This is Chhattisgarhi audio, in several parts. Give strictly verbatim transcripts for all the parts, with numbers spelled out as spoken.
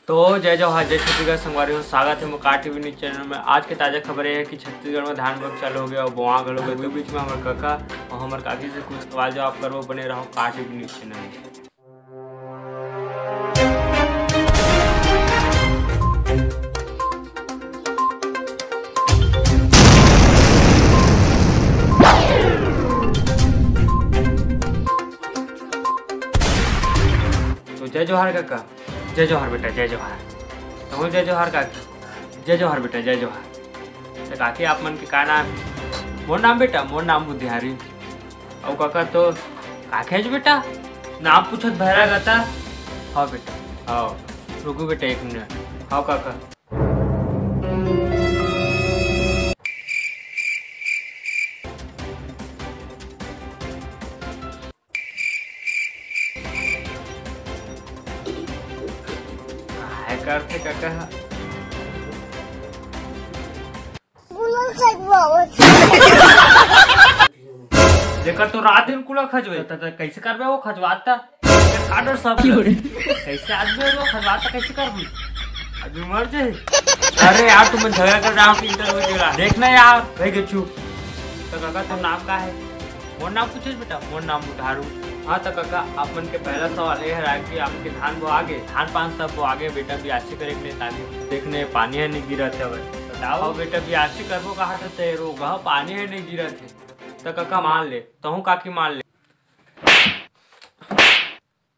तो जय जोहार, जय छत्तीसगढ़ संगवारी हो, स्वागत हे मोर कार टीवी न्यूज चैनल में। आज के ताजा खबर ये हे कि छत्तीसगढ़ में धान बोना चालू हो गे अउ बोवा घलो गे। तो बीच में हमर कका अउ हमर काकी से कुछ सवाल जवाब करबो, बने रहो कार टीवी न्यूज चैनल में। तो जय जोहार कका। जय जोहार बेटा, जय जोहार। तहूँ जय जोहार काकी। जय जोहार बेटा, जय जोहार। तो काकी, आप मन के का नाम हे? मोर नाम बेटा, मोर नाम बुधियारी। अउ कका तो काकी हे बेटा, नाम पूछत भैरा गता। हाँ बेटा, हाँ। रुको बेटा एक मिनट। हाँ काका। काय करथे कका? जेकर तो रात दिन कुला खजवे, त, त कैसे करबे वो खजवात त? काडर सब। कैसे आदमी हे वो खजवात त कैसे करबे? अभी मर जाए। अरे यार, तुम झगड़ा कर रहा हो कि इंटरव्यू दे रहा? देखना यार, भाई गेछू। तो कका, तोर नाम का हे? मोर नाम पूछे बेटा, मोर नाम बुधारू। हाँ तो कका, आप मन के पहला सवाल ये हरा कि आपके धान बोआ गे, धान पान सब बोआ गे बेटा, बियासी करे के नहीं ताकि देखने पानी हे नहीं गिरत हवे। बताओ। हाँ बेटा, बियासी करबो कहा तो तेरो गह पानी हे नहीं गिरत हे। तो कका मान ले, तहूँ काकी मान ले।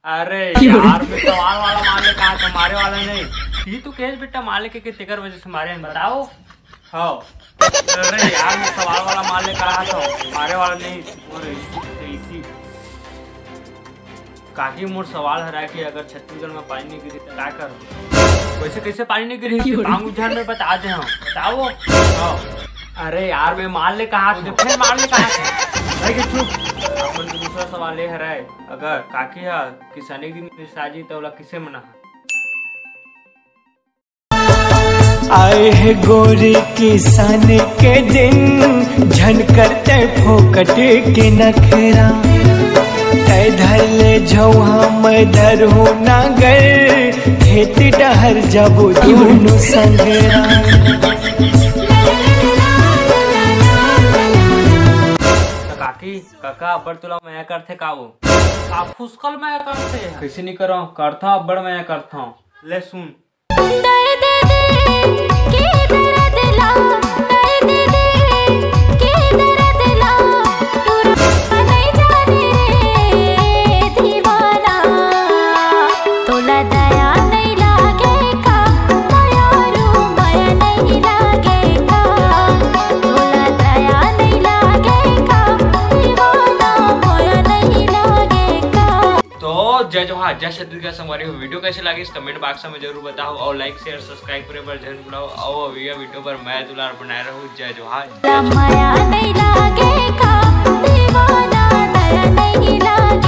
अरे यार, मैं सवाल वाला मान ले कहा था, मारे वाला नहीं। ती तो कहे बेटा मान ले के, के तेकर वजह से मारे हैं, बताओ। हाँ। अरे यार, मैं सवाल वाला मान ले कहा था, मारे वाला नहीं। और इसी, इसी। काकी, मोर सवाल हरा कि अगर छत्तीसगढ़ में पानी नहीं गिरी तो का करबो? वैसे कैसे पानी नहीं गिरी? क्यों? बांग उझार में बता दे हम। बताओ। हाँ। अरे यार, मैं मान ले कहा था, फिर मान ले कहा था। भाई के चुप। अपन के दूसरा सवाल ये हरा है, अगर काकी हा किसानी के दिन में साजी तो ओला किसे मना? आए हे गोरी किसान के दिन, झन करते फोकट के नखरा। तै धर ले झौहा, मैं धरहूँ नागर, खेत डहर जाबो दूनों संगरा। काकी, कका अब्बड़ तोला मया करथे का वो? का फुसकल मया करथे? कैसे नहीं करो, करथा, अब्बड़ मया करथा। ले सुन। दे दे दे, के दर्द ला, दे दे दे, के दर्द ला, तू नहीं जाने रे दीवाना, तोला दया नहीं लागे का, दया रू मया नहीं लागे का, तोला दया नहीं लागे का, दीवाना मया नहीं लागे का। तो जय जोहार, जय छत्तीसगढ़ संगवारी हो। वीडियो कैसे लगी इस कमेंट बॉक्स में जरूर बताओ और लाइक शेयर सब्सक्राइब करे बर जरूर बुलाओ। और ये वीडियो पर मैं दुलार बनाए रहूँ। जय जोहार। मया नहीं लागे का दीवाना, दया नहीं लागे।